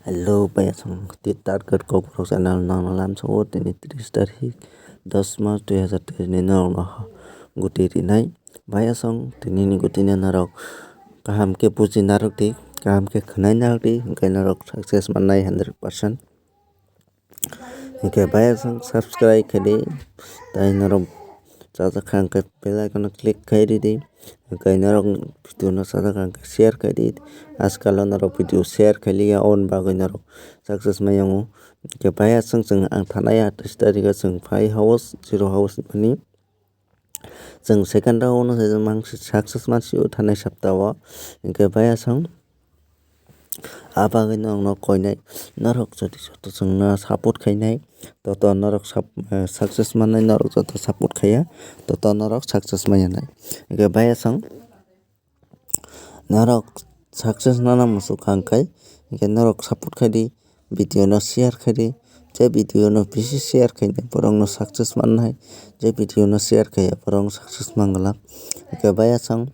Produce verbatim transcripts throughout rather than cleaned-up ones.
Hello, bayasong, the target Kokborok channel nang lamsao tini tris tarikh dos March dui hazar teis ni norokno guti rinai. Bayasong, tini ni guti no norok kaham khe buji narwk di, kaham khe khwnai narwk di, hwnkhe norok success mannai hundred percent. Hwnkhe bayasong subscribe khe di, tai norok chajak kha hwnkhe bell icon o click khai ridi. Hwnkhe norok video no chajak kha hwnkhe share khai di. Ajkal o norok video share khai liya, aboni bagwi norok success maya wngo. Hwnkhe bayasong chwng ang thanai atais tarikh o chwng phai house, zero house ni. Chwng second round o se mang success mansio thanai sapta o. Hwnkhe bayasong. Ah bagwi norokno koinai, norok jodi joto chwngno support khainai, toto norok sap-, eh, success mannai, norok joto support khaiya, toto norok success maiya nai. Hwnkhe bayasong norok success nana muchuk kha hwnkhe, hwnkhe norok support khai di, video no share khai di, je video no bisi share khainai borokno success mannai, je video no share khaiya borokno success manglak. Hwnkhe bayasong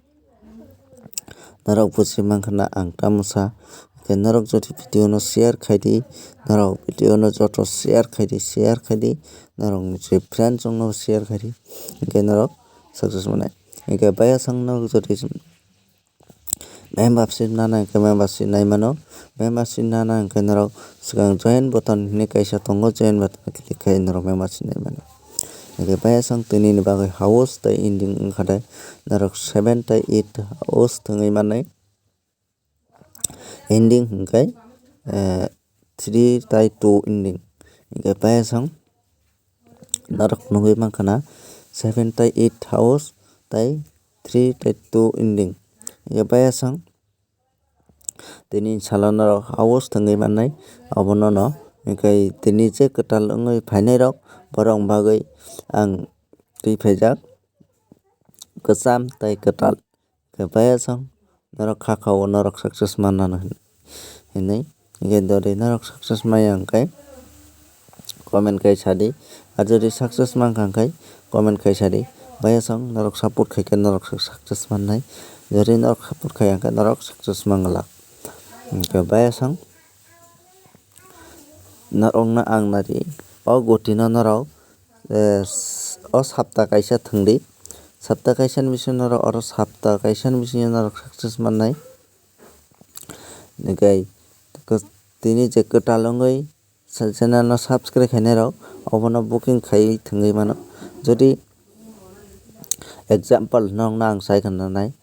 norok buji mankha na ang tamo sa. Hwnkhe norok jodi video no share khai di, norok video no joto share khai di, share khai di, norokni je friends rokno share khai di, hwnkhe norok success mannai. Hwnkhe bayasong norok jodi membership nana hwnkhe membership nai mano, membership nana hwnkhe norok swkang join button hinwi kaisa tongo, join button click khai norok membership nai mano. Hwnkhe bayasong tini ni bagwi house tei ending wngkha de, norok seven tei eight house thwngwi mannai. Ending hwnkhe, eh, three tei two ending. Hwnkhe bayasong norok nugwi mankha na seven tei eight house tei three tei two ending. Hwnkhe bayasong tini salo norok house thwngwi mannai, obono no hwnkhe tini je kwtal wngwi phainai rok borok bagwi ang twi phaijak kwcham tei kwtal. Hwnkhe bayasong norok kha kha o norok success manna hinwi. Hwnkhe jodi norok success maya hwnkhe comment khai sadi. Ar jodi success mankha hwnkhe comment khai sadi. Bayasong norok support khaikhe norok success mannai. Jodi norok support khaiya hwnkhe norok success manglak. Hwnkhe bayasong norokno ang nari o gutino norok eh, s-, o sapta kaisa thwngdi. Sapta kaisa ni bisingo norok oro sapta kaisa ni bisingo norok success mannai. Hwnkhe tini je kwtal wngwi sa-, channel no subscribe khainai rok obono booking khaiwi thwngwi mano. Jodi example norokno ang sai khna nai,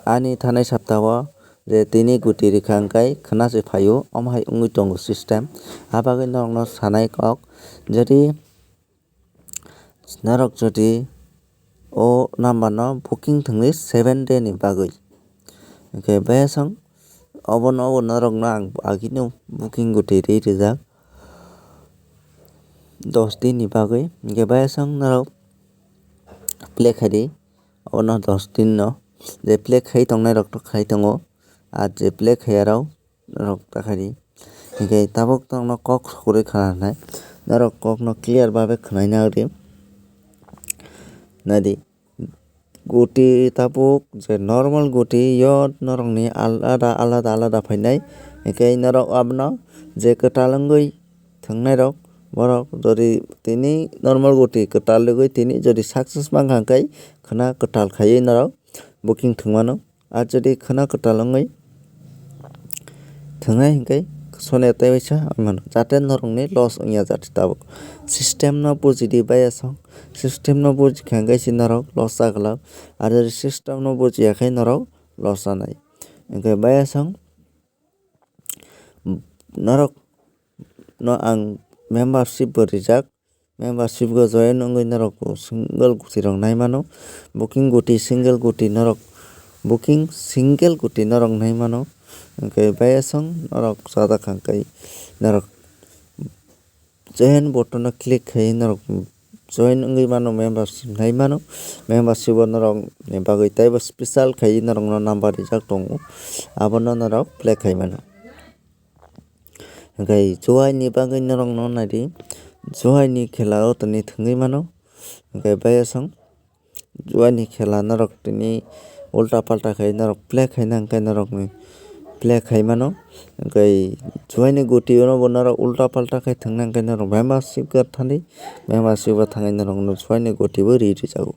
ani thanai sapta o je tini guti rikha hwnkhe khwna se phaio, omo hai wngwi tongo system. Abagwi norokno sanai kok, jodi norok jodi o number no booking thwngwi seven day ni bagwi, hwnkhe bayasong obono obo norokno ang agino booking guti ri rijak dos din ni bagwi, hwnkhe bayasong norok play khaidi obono dos din no, je play khai tongnai rok to khai tongo, ar je play khaiya rok norok ta khaidi. Hwnkhe tabuk norokno kok sokorwi khna nai. Norok kokno clear babe khnaina di. Naidi. Guti tabuk je normal guti yo norokni alada alada alada phainai. Hwnkhe norok abono je kwtal wngwi thwngnairok borok jodi tini normal guti kwtal wngwi tini jodi success mankha hwnkhe khwna kwtal khaiwi norok booking thwngmano. Ar jodi khwna kwtal wngwi thwngnai hwnkhe sonia tei waisa wngmano, jate norokni loss wngya jate tabuk. System no bujidi bayasong, system no bujikha hwnkhe se norok loss jaglak, ar jodi system no bujiya khe norok loss janai. Hwnkhe bayasong norok no ang membership bo rijak, membership go join wngwi norok single guti rok nai mano, booking guti single guti norok, booking single guti norok nai mano, hwnkhe bayasong norok chada kha hwnkhe norok join button no click khai norok join wngwi mano, membership nai mano, membership o norok ni bagwi teibo special khai norok no number rijak tongo, abono norok play khai mano. Hwnkhe juaini bagwi norokno naidi, juaini khela o tini thwngwi mano. Hwnkhe bayasong juaini khela norok tini ulta palta khai norok play khaina hwnkhe norokni play khai mano. Hwnkhe chuaini goti o bo norok ulta palta khai thwngna hwnkhe norok bebak sikbar thani, bebak sikbar thangwi norok no chuaini goti bo ri rijago.